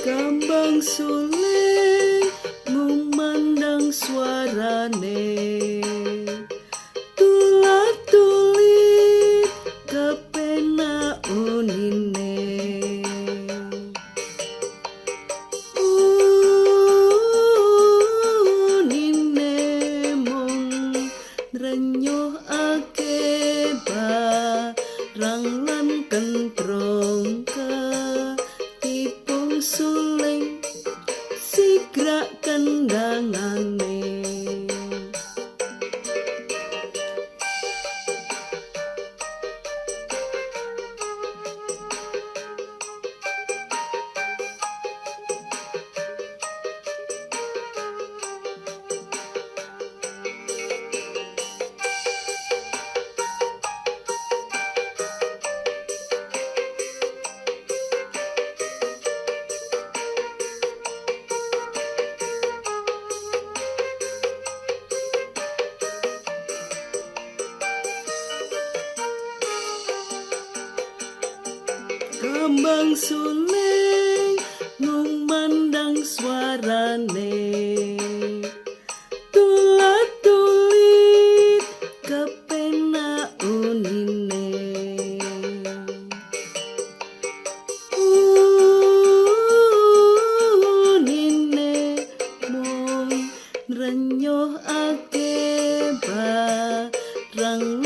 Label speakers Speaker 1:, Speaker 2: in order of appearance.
Speaker 1: Kambang suling ngumandang suarane, tulat-tulit kepenak unine. Unine mung ngrenyuhake barang lan kentrung ketipung suling sigrak kendangane. Kambang suling ngumandang suarane, tulat-tulit kepenak unine. Unine mung ngrenyuhake barang.